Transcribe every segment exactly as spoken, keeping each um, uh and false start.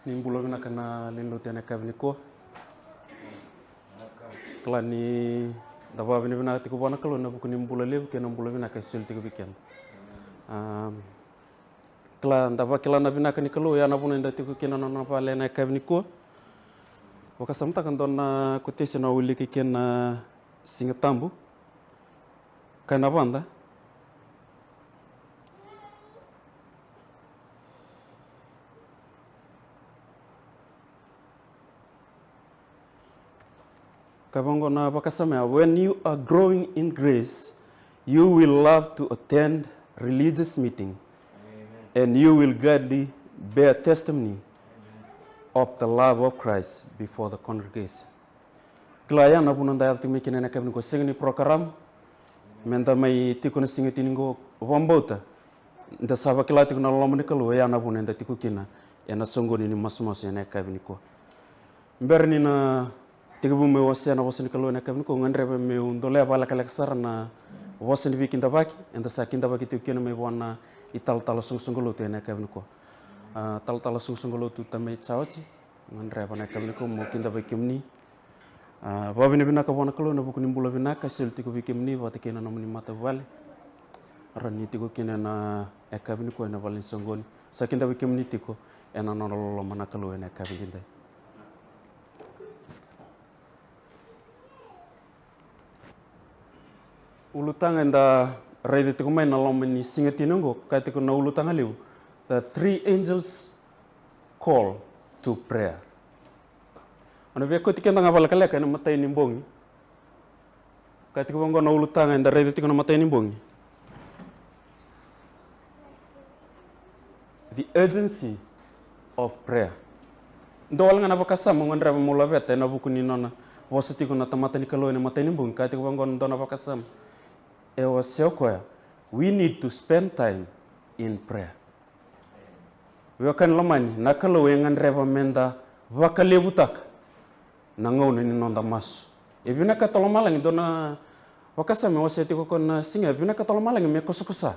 Ni bula vinaka na lewe ni lotu ena yakavi nikua. Kila ni da vakavinavinaka tiko vua na Kalou ena vuku ni bula levu kei na bula vinaka e soli tiko vei keda. Am, kila da vakila na vinaka ni Kalou, oya na vuna eda tiko kina na nona vale ena yakavi nikua. Vakasamataka dua na kotesi na wiliki kina na Siga Tabu. Ka na vada. Ka vaqo na vakasama ya, "When you are growing in grace, you will love to attend religious meeting, and you will gladly bear testimony of the love of Christ before the congregation." Kila ya na vuna da yaco tiko mai kina ena yakavi nikua, sega ni program, meda mai tiko na Siga Tini qo, vakabauta da sa vakila tiko na loloma ni Kalou, oya na vuna eda tiko kina ena soqoni ni masumasu ena yakavi nikua. Bera ni na tekivu meu wasea na vosa ni Kalou ena yakavi nikua, au gadreva meu dolea vakalekaleka sara na vosa ni veikidavaki eda sa kidavaki tiko kina mai vua na italatala soqosoqo lotu ena yakavi nikua. A, talatala soqosoqo lotu Tamei Chaochi, gadreva na yakavi nikua meu kidavaki kemuni. A, vakavinavinaka vua na Kalou ena vuku ni bula vinaka e soli tiko vei kemuni vata kei na nomuni matavuvale. Rawa ni tiko kina ena yakavi nikua ena vale ni soqoni. Sa kidavaki kemuni tiko ena nona loloma na Kalou ena yakavi edaidai. Ulutaga eda raica tiko mai na loma ni Siga Tini oqo, ka tiko na ulutaga levu, the three angels call to prayer. Au na via kauti keda ga vakalekaleka ena imatai ni bogi. Ka tiko vaqo na ulutaga eda raica tiko na imatai ni bogi. The urgency of prayer. Dua wale ga na vakasama au gadreva meu laveta ena vuku ni nona vosa tiko na tamata ni Kalou ena imatai ni bogi. Ka tiko vaqo na dua na vakasama e wasea o koya, "We need to spend time in prayer." Veiwekani lomani, na Kalou e gadreva meda vakalevutaka na gauna ni noda masu. E vinakata o lomalagi, dua na vakasama e wasea tiko o koya na siga, e vinakata o lomalagi me kosakosa,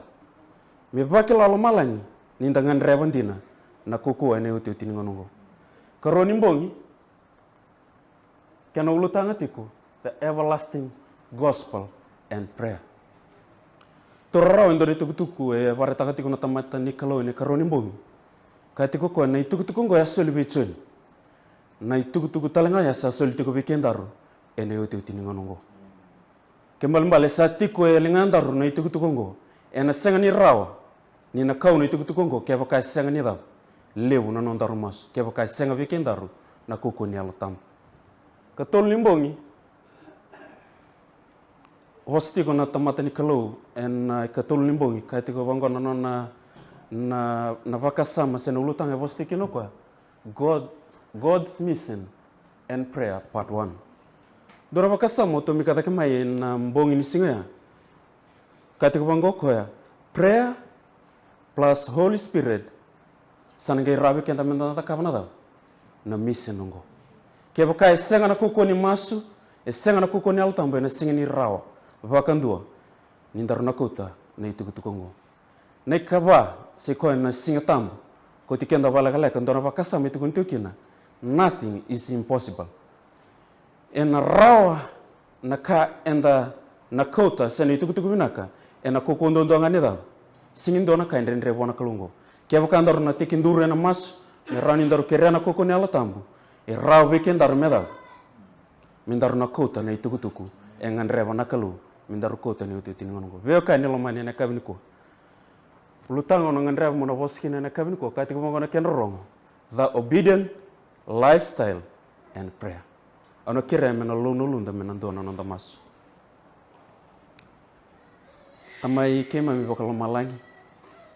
me vakila o lomalagi ni da gadreva dina na kaukauwa ena iotioti ni gauna oqo. Karua ni bogi, kena ulutaga tiko, the everlasting gospel and prayer. Taura rawa e dua na itukutuku e vakaraitaka tiko na tamata ni Kalou ena ikarua ni bogi. Ka tiko o koya, na itukutuku oqo e a soli vei Joni. Na itukutuku tale ga ya sa soli tiko vei kedaru ena iotioti ni gauna oqo. Kena ibalebale sa tiko e ligadaru na itukutuku oqo. Ena sega ni rawa ni na kau na itukutuku oqo kevaka e sega ni cava, levu na nodaru masu, kevaka e sega vei kedaru na kaukauwa ni Yalo Tabu. Katolu ni bogi, vosa tiko na tamata ni Kalou ena ikatolu ni bogi, ka tiko vaqo na nona, na, na vakasama se na ulutaga e vosa tiko kina o koya. God, God's Mission and Prayer, Part one. Dua na vakasama au tomika cake mai ena bogi ni siga ya. Ka tiko vaqo o koya, prayer plus Holy Spirit, sa na qai rawa vei keda meda na cakava na cava? Na mission oqo. Kevaka e sega na kaukauwa ni masu, e sega na kaukauwa ni Yalo Tabu, ena sega ni rawa vakadua ni daru na kauta na itukutuku oqo. Na ikava, sa i koya na Siga Tabu, kauti keda vakalekaleka, dua na vakasama e tukuni tiko kina, nothing is impossible. Ena rawa na ka eda na kauta se na itukutuku vinaka ena kaukauwa duadua ga ni cava? Sega ni dua na ka e dredre vua na Kalou oqo. Kevaka daru na tekiduru ena masu me rawa ni daru kerea na kaukauwa ni Yalo Tabu, e rawa vei kedaru me cava? Me daru na kauta na itukutuku e gadreva na Kalou me daru kauta ena iotioti ni gauna oqo. Veiwekani lomani, ena yakavi nikua, ulutaga au na gadreva meu na vosa kina ena yakavi nikua, ka tiko vaqo na kena rorogo, the obedient lifestyle and prayer. Au na kerea me na lou na uluda me na dua na noda masu. Tamai keimami vakalomalagi,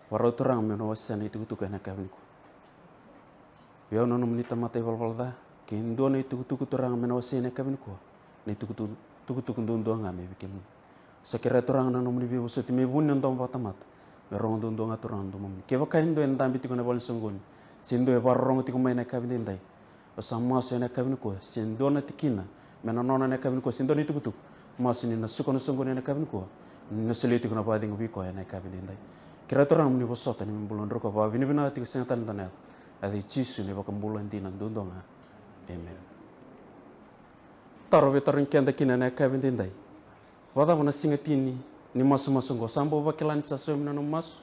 vakarau Turaga meu na wasea na itukutuku ena yakavi nikua. Vei au na nomuni tamata ivalavala ca, ke dua na itukutuku Turaga me na wasei ena yakavi nikua, na itukutuku, tukutuku duadua ga mai vei kemuni. Sa kerea Turaga na nomuni veivosoti me vuni na domo vakatamata, me rogo duadua ga Turaga na domomuni. Kevaka e dua e dabe tiko ena vale ni soqoni, se dua e vakarorogo tiko mai ena yakavi edaidai, au sa masu ena yakavi nikua, se dua na tikina me na nona ena yakavi nikua, se dua na itukutuku, masu ni na suka na soqoni ena yakavi nikua, ni na solia tiko na vakacegu vei koya ena yakavi edaidai. Kerea Turaga mo ni vosota, ni bula drauka, vakavinavinaka tiko, sega tale ni dua na yaca. Yaca i Jisu na iVakabula dina duadua ga. Emeni. Taro vei taro ni keda kina na yakavi daidai. Vakacava na siga tini ni masumasu oqo? Sa bau vakila ni sa saumi na nomu masu?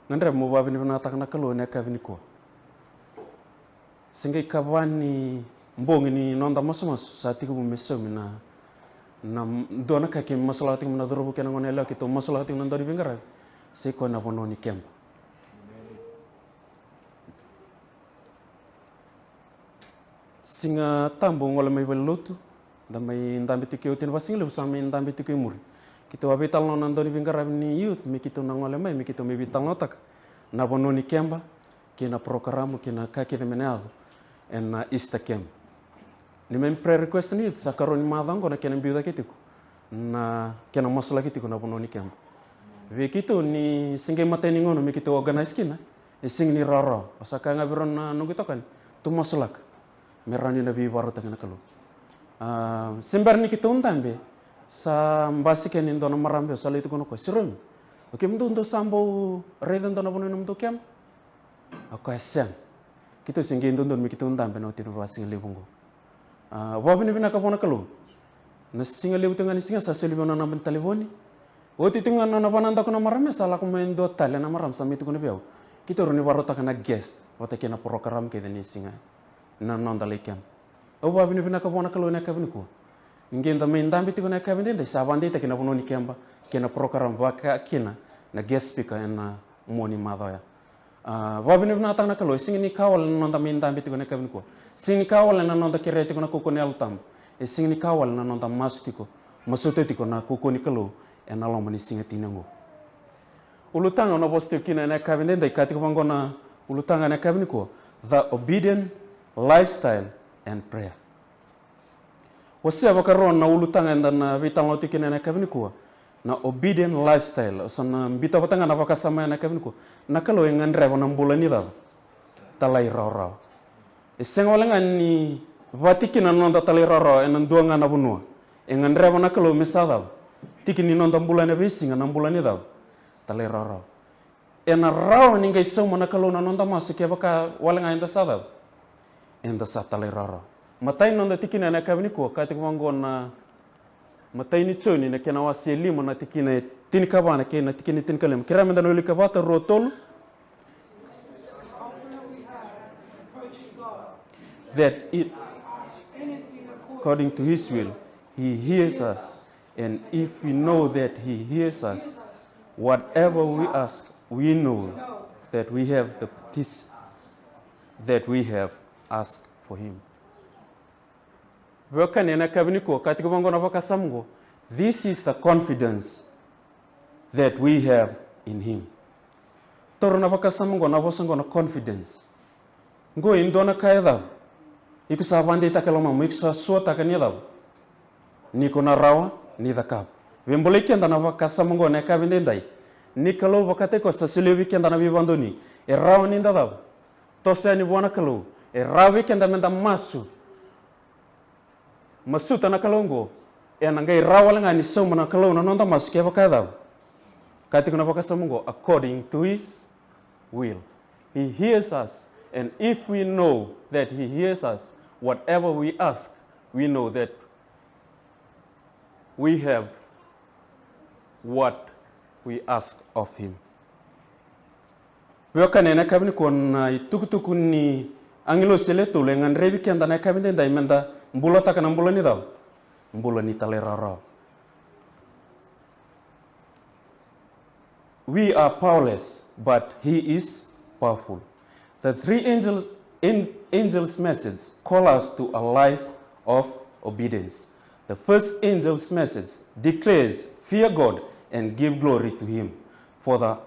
Gadreva mo vakavinavinakataka na Kalou ena yakavi nikua. Se qai kava ni bogi ni noda masumasu sa tekivu me saumi na, na dua na ka keimami masulaka tiko mai na cauravou kei na gone yalewa, keitou masulaka tiko na dau ni veiqaravi. Sa i koya na vanua ni keba. Siga Tabu gole mai valenilotu, da mai dabe tiko ke oti na vakasigalevu, sa mai dabe tiko i muri. Keitou a veitalanoa na dau ni veiqaravi ni youth me keitou na gole mai me keitou mai veitalanoataka na vanua ni keba kei na porokaramu kei na ka kece me na yaco ena Easter camp. Ni mai prayer request ni youth, sa karua ni macawa oqo na kena biu cake tiko na kena masulaki tiko na vanua ni keba. Vei keitou ni se qai matai ni gauna me keitou organize kina, e sega ni rawarawa. Au sa kaya ga vei rau na noqu itokani, tou masulaka me rawa ni na veivakarautaki na Kalou. A, se bera ni keitou dabe, sa basika yani e dua na marama, au sa lai tukuna o koya, "Sirumi, o kemudou dou sa bau raica e dua na vanua ena nomudou keba?" A kaya, "Sega. Keitou se qai dodonu me keitou dabe na oti ni vakasigalevu oqo." A, vakavinavinaka vua na Kalou. Na siga levu tiko ga ni siga sa soli vei au na naba ni talevoni. Oti tiko ga na nona vakanadaku na marama, sa lako mai e dua tale na marama sa mai tukuna vei au, keitou rawa ni vakarautaka na guest vata kei na porokaramu kece ni siga na noda lai keba. Au vakavinavinaka vua na Kalou ena yakavi nikua. Ni qai da mai dabe tiko na yakavi daidai, sa vakadeitaki na vanua ni keba kei na porokaramu, vaka kina na guest speaker ena mua ni macawa oya. A, vakavinavinakataka na Kalou, e sega ni ka wale na noda mai dabe tiko na yakavi nikua. Sega ni ka wale na noda kerea tiko na kaukauwa ni Yalo Tabu. E sega ni ka wale na noda masu tiko, masuta tiko na kaukauwa ni Kalou ena loma ni siga tini oqo. Ulutaga au na vosa tiko kina ena yakavi daidai, ka tiko vaqo na ulutaga ena yakavi nikua: The Obedient Lifestyle and Prayer. Wasea vakarua na ulutaga eda na veitalanoa tiko kina ena yakavi nikua, na obedient lifestyle. Au sa na biuta vata ga na vakasama ena yakavi nikua. Na Kalou e gadreva na bula ni cava? Talairawarawa. E sega wale ga ni vati kina na noda talairawarawa ena dua ga na vanua. E gadreva na Kalou me sa cava? Tiki ni noda bula ena veisiga na bula ni cava? Talairawarawa. Ena rawa ni qai sauma na Kalou na noda masu kevaka wale ga eda sa cava? Eda sa talairawarawa. Matai ni noda tikina ena yakavi nikua, ka tiko vaqo na Matai ni Joni na kena wase e lima, na tikina e tinikava kei na tikina e tinikalima. Kerea meda na wilika vata, rua, tolu. That it, according to his will, he hears us. And if we know that he hears us, whatever we ask, we know that we have the petition that we have asked for him. Veiwekani, ena yakavi nikua, ka tiko vaqo na vakasama qo: This is the confidence that we have in him. Taura na vakasama qo, na vosa qo na confidence. Qo e dua na ka e cava? Iko sa vakadeitaka e lomamu, iko sa suataka ni cava? Ni ko na rawa ni cakava. Veibolei keda na vakasama qo ena yakavi daidai. Ni Kalou vakataki koya sa solia vei keda na veivakadonui. E rawa ni da cava? Toso yani vua na Kalou. E rawa vei keda meda masu. Masuta na Kalou oqo, ena qai rawa wale ga ni sauma na Kalou na noda masu kevaka e cava? Ka tiko na vakasama oqo, according to his will. He hears us, and if we know that he hears us, whatever we ask, we know that we have what we ask of him. Veiwekani, ena yakavi nikua na itukutuku ni agilosi e le tolu e gadrevi keda na yakavi daidai meda bulataka na bula ni cava? Bula ni talairawarawa. We are powerless, but he is powerful. The three angel, an-, angels' message call us to a life of obedience. The first angel's message declares, "Fear God and give glory to him, for the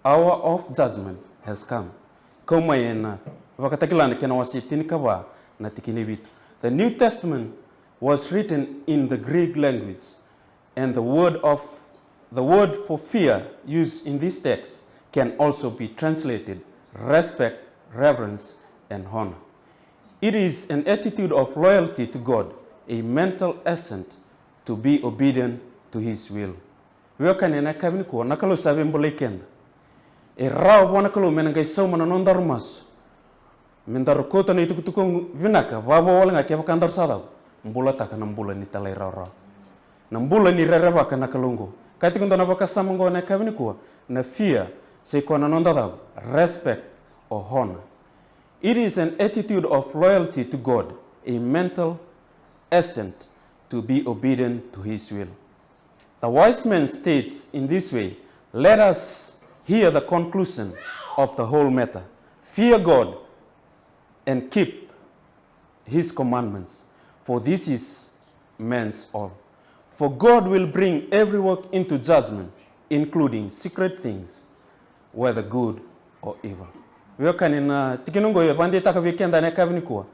hour of judgment has come." Kau mai ena Vakatakila na kena wase tinikava na tikina e vitu. The New Testament was written in the Greek language, and the word of, the word for fear used in this text can also be translated respect, reverence, and honor. It is an attitude of loyalty to God, a mental assent to be obedient to his will. Veiwekani, ena yakavi nikua na Kalou sa veibolei keda. E rawa vua na Kalou me na qai sauma na nodaru masu. Me daru kauta na itukutuku vinaka, vavo wale ga kevaka daru sa cau. Bulataka na bula ni talairawarawa. Na bula ni rerevaka na Kalou oqo. Ka tiko dua na vakasama oqo na yakavi nikua, na fear, se koya na noda cau, respect or honor. It is an attitude of loyalty to God, a mental assent to be obedient to his will. The wise man states in this way, let us hear the conclusion of the whole matter. Fear God and keep his commandments, for this is man's all. For God will bring every work into judgment, including secret things, whether good or evil. Veiwekani, na tikina oqo e vakadeitaka vei keda na yakavi nikua.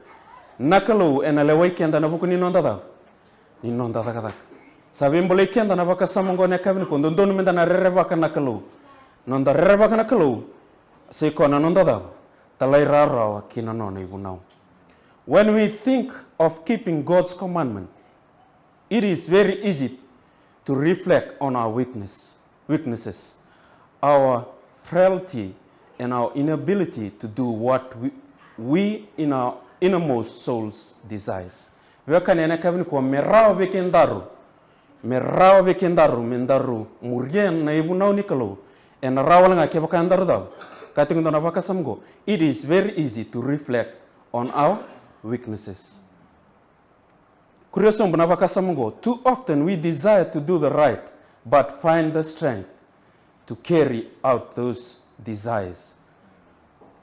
Na Kalou ena lewai keda na vuku ni noda cau, ni noda cakacaka. Sa veibolei keda na vakasama oqo na yakavi nikua, dodonu meda na rerevaka na Kalou. Noda rerevaka na Kalou, se koya na noda cau, talairawarawa ki na nona ivunau. When we think of keeping God's commandment, it is very easy to reflect on our weakness, weaknesses, our frailty, and our inability to do what we, we in our innermost souls desires. Veiwekani, ena yakavi nikua me rawa vei kedaru, me rawa vei kedaru me daru muria na ivunau ni Kalou. Ena rawa wale ga kevaka daru cau. Ka tiko dua na vakasama oqo, it is very easy to reflect on our weaknesses. Kuria sobu na vakasama oqo, too often we desire to do the right but find the strength to carry out those desires.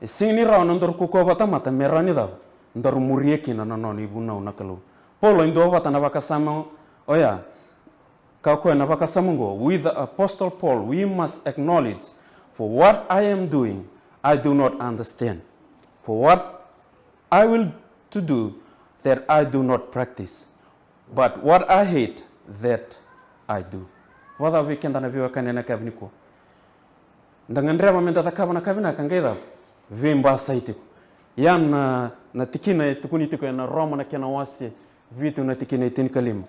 E sega ni rawa na daru kaukauwa vakatamata me rawa ni cau, daru muria kina na nona ivunau na Kalou. Paula e duavata na vakasama oya, ka koya na vakasama oqo, with the apostle Paul, we must acknowledge, for what I am doing, I do not understand. For what I will to do that I do not practice, but what I hate that I do. Vakacava vei keda na veiwekani ena yakavi nikua? Da gadreva meda cakava na ka vinaka qai cava? Veibasai tiko. Ia na, na tikina e tukuni tiko ena Roma na kena wase vitu na tikina e tinikalima.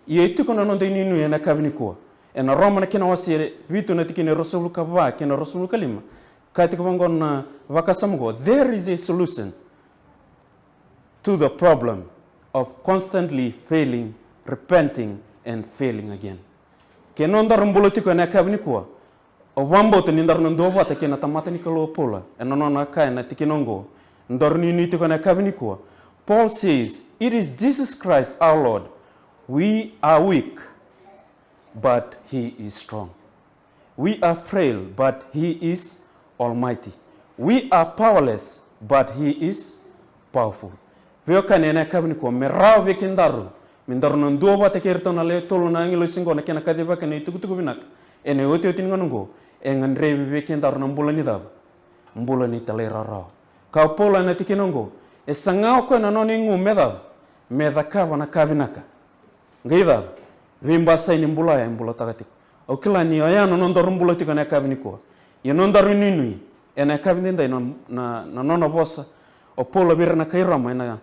Ia e tiko na noda inuinui ena yakavi nikua. Ena Roma na kena wase vitu na tikina e ruasagavulu ka va kei na ruasagavulu ka lima. Ka tiko vaqo na vakasama oqo, there is a solution to the problem of constantly failing, repenting and failing again. Ke nodaru bula tiko ena yakavi nikua, au vakabauta ni daru na duavata kei na tamata ni Kalou o Paula ena nona kaya na tikina oqo. Daru nuinui tiko ena yakavi nikua. Paul says, it is Jesus Christ our Lord. We are weak, but he is strong. We are frail, but he is almighty. We are powerless, but he is powerful. Veiwekani ena yakavi nikua, me rawa vei kedaru me daru na duavata kei iratou na lewe tolu na agilosi oqo na kena kacivaki na itukutuku vinaka. Ena iotioti ni gauna oqo, e gadrevi vei kedaru na bula ni cava? Bula ni talairawarawa. Ka o Paula ena tikina oqo, e saga o koya na nona igu me cava? Me cakava na ka vinaka. Qai cava? Veibasai ni bula ya e bulataka tiko. Au kila ni oya na nodaru bula tiko ena yakavi nikua. Ia nodaru inuinui ena yakavi edaidai na, na, na nona vosa o Paula vei ira na kai Roma, ena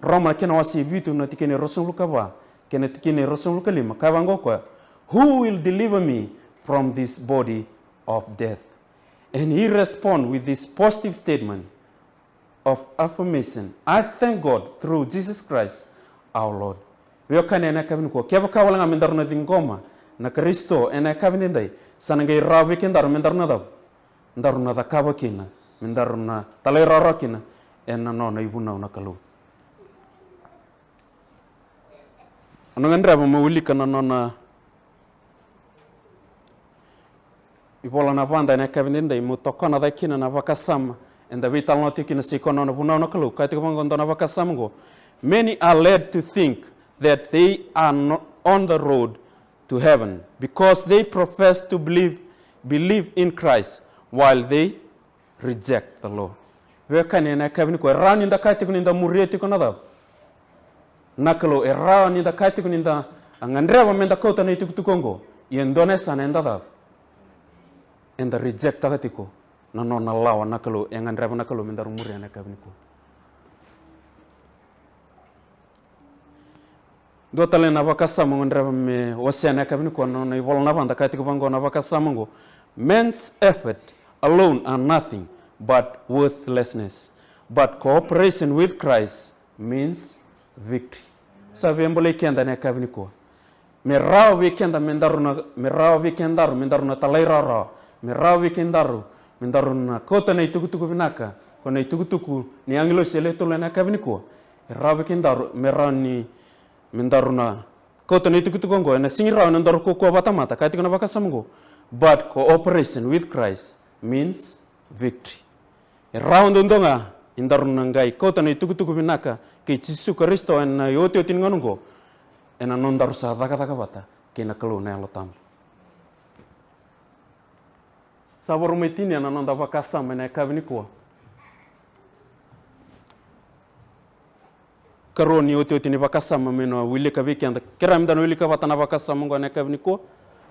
Roma na kena wase vitu na tikina e ruasagavulu ka va kei na tikina e ruasagavulu ka lima, kaya vaqo o koya, who will deliver me from this body of death? And he respond with this positive statement of affirmation, I thank God through Jesus Christ our Lord. Veiwekani ena yakavi nikua, kevaka wale ga me daru na ciqoma na Karisito ena yakavi edaidai, sa na qai rawa vei kedaru me daru na cava? Daru na cakava kina, me daru na talairawarawa kina ena nona ivunau na Kalou. Au na gadreva meu wilika na nona ivola na Vada ena yakavi edaidai, meu tokona cake kina na vakasama eda veitalanoa tiko kina, se koya na nona vunau na Kalou. Kaya tiko vaqo e dua na vakasama oqo, many are led to think that they are no, on the road to heaven because they profess to believe, believe in Christ while they reject the law. Veiwekani ena yakavi nikua, e rawa ni da kaya tiko ni da muria tiko na cava? Na Kalou. E rawa ni da kaya tiko ni da gadreva me da kauta na itukutuku oqo. Ia e dua na yasana eda cava? Eda rejecttaka tiko na nona lawa na Kalou, e gadreva na Kalou me daru muria ena yakavi nikua. Dua tale na vakasama au gadreva me wasea ena yakavi nikua, na nona ivola na Vada, kaya tiko vaqo na vakasama oqo, man's effort alone are nothing but worthlessness, but cooperation with Christ means victory. Sa via bolei keda ena yakavi nikua. Me rawa vei keda me daru na, me rawa vei kedaru me daru na talairawarawa. Me rawa vei kedaru me daru na kauta na itukutuku vinaka, ko na itukutuku ni agilosi e lewe tolu ena yakavi nikua. E rawa vei kedaru me rawa ni me daru na kauta na itukutuku oqo, ena sigi rawa ena daru kaukaua vata mada, ka tiko na vakasama oqo. But cooperation with Christ means victory. E rawa duadua ga ni daru na qai kauta na itukutuku vinaka kei Jisu Karisito ena iotioti ni gauna oqo, ena nodaru sa cakacaka vata kei na Kalou na Yalo Tabu. Sa voro mai tini ena noda vakasama ena yakavi nikua. Karua ni otioti ni vakasama me na wilika vei keda. Kerea me da na wilika vata na vakasama oqo ena yakavi nikua.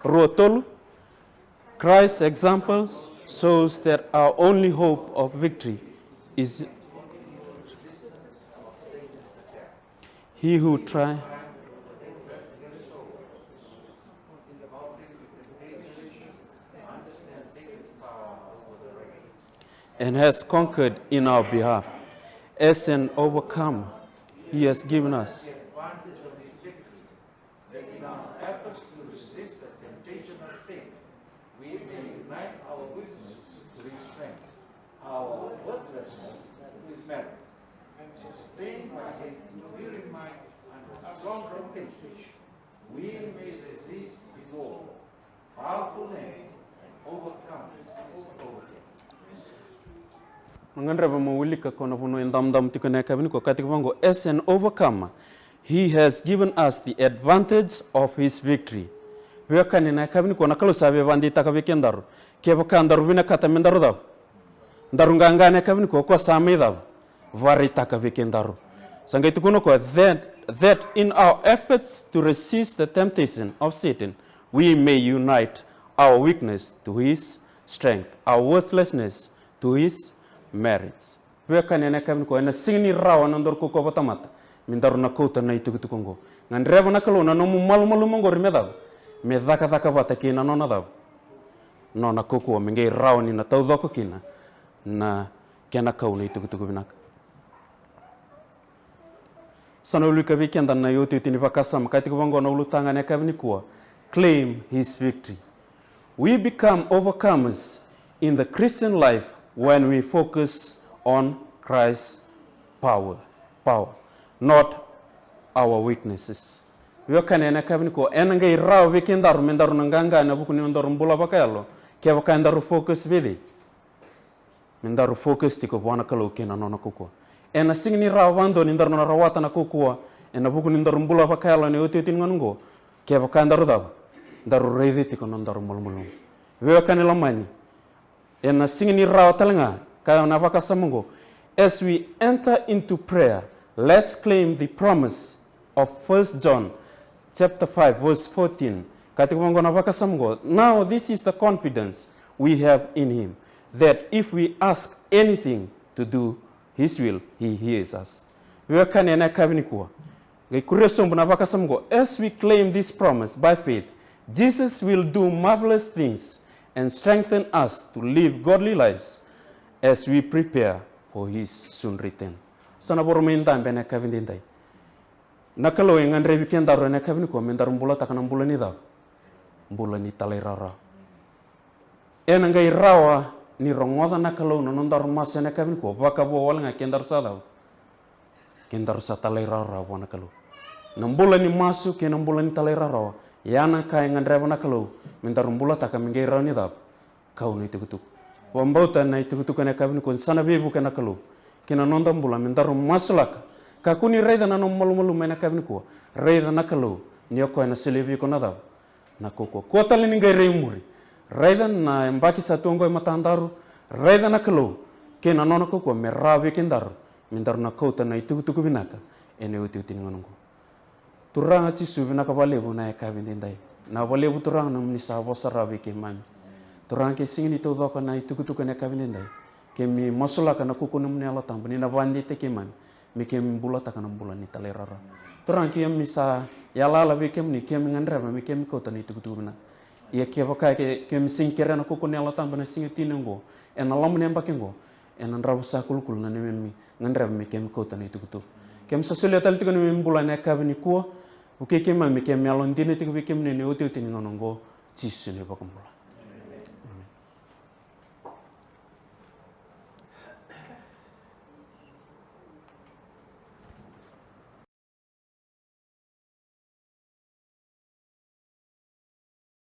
Rua, tolu. Christ's examples shows that our only hope of victory is he who try and has conquered in our behalf. As an overcomer, he has given us. That in our efforts to resist the temptation of sin, we may unite our weaknesses to his strength, our worthlessness to his merit, and sustained by his enduring might under strong temptation, we may resist his all powerful name and overcome his overcome. Na gadreva mo wilika ko na vanua e damudamu tiko ena yakavi nikua, ka tiko vaqo, as an overcomer, he has given us the advantage of his victory. Veiwekani, ena yakavi nikua na Kalou sa via vakadeitaka vei kedaru. Kevaka daru vinakata me daru cava? Daru qaqa ena yakavi nikua, o koya sa mai cava? Vakaraitaka vei kedaru. Sa qai tukuna o koya that, that in our efforts to resist the temptation of Satan, we may unite our weakness to his strength, our worthlessness to his merits. Veiwekani, ena yakavi nikua, ena sega ni rawa na nodaru kaukaua vata mada me daru na kauta na itukutuku oqo. Gadreva na Kalou na nomu malumalumu oqori me cava? Me cakacaka vata kei na nona cava? Nona kaukaua, me qai rawa ni na taucoko kina na kena kau na itukutuku vinaka. Sa na wilika vei keda na iotioti ni vakasama, ka tiko vaqo na ulutaga ena yakavi nikua. Claim his victory. We become overcomers in the Christian life when we focus on Christ's power, power, not our weaknesses. Veiwekani, ena yakavi nikua, ena qai rawa vei kedaru me daru na qaqa ena vuku ni nodaru bula vakayalo kevaka edaru focus vei cei? Me daru focus tiko vua na Kalou kei na nona kaukaua. Ena sega ni rawa vakadua ni daru na rawata na kaukaua ena vuku ni daru bula vakayalo ena iotioti ni gauna oqo, kevaka daru cava? Daru raici tiko na nodaru malumalumu. Veiwekani lomani, ena sega ni rawa tale ga, kaya na vakasama oqo. As we enter into prayer, let's claim the promise of First John chapter five, verse fourteen. Ka tiko vaqo na vakasama oqo. Now this is the confidence we have in him, that if we ask anything to do his will, he hears us. Veiwekani, ena yakavi nikua, qai kuria sobu na vakasama oqo. As we claim this promise by faith, Jesus will do marvelous things and strengthen us to live godly lives as we prepare for his soon return. Sa na voro mai dabe ena yakavi edaidai. Na Kalou e gadrevi kedaru ena yakavi nikua me daru bulataka na bula ni cava? Bula ni talairawarawa. Ena qai rawa ni rogoca na Kalou na nodaru masu ena yakavi nikua vakavo wale ga kedaru sa cava? Kedaru sa talairawarawa vua na Kalou. Na bula ni masu kei na bula ni talairawarawa, ya na ka e gadreva na Kalou me daru bulataka me qai rawa ni cava? Kau na itukutuku. Vakabauta na itukutuku ena yakavi nikua sa na veivuke na Kalou ki na noda bula me daru masulaka. Kakua ni raica na nomu malumalumu ena yakavi nikua. Raica na Kalou, ni o koya ena solia vei iko na cava? Na kaukaua. Kua tale ni qai rai muri. Raica na yabaki sa tu oqo e matadaru. Raica na Kalou kei na nona kaukaua me rawa vei kedaru me daru na kauta na itukutuku vinaka ena iotioti ni gauna oqo. Turaga Jisu, vinaka vakalevu na yakavi edaidai. Vinaka vakalevu Turaga nomuni sa vosa rawa vei keimami. Turaga, ke sega ni taucoko na itukutuku ena yakavi edaidai, keimami masulaka na kaukaua ni nomuni Yalo Tabu ni na vakadeitaki keimami me keimami bulataka na bula ni talairawarawa. Turaga, keimami sa yalayala vei kemuni, keimami gadreva me keimami kauta na itukutuku vinaka. Ia kevaka ke, keimami sega ni kerea na kaukauwa ni Yalo Tabu ena siga tini oqo, ena loma ni yabaki oqo, ena dravusa kulukulu na neimami gadreva me keimami kauta na itukutuku. Keimami sa solia tale tiko na neimami bula ena yakavi nikua. Vukei keimami me keimami yalodina tiko vei kemuni ena iotioti ni gauna oqo, Jisu na iVakabula.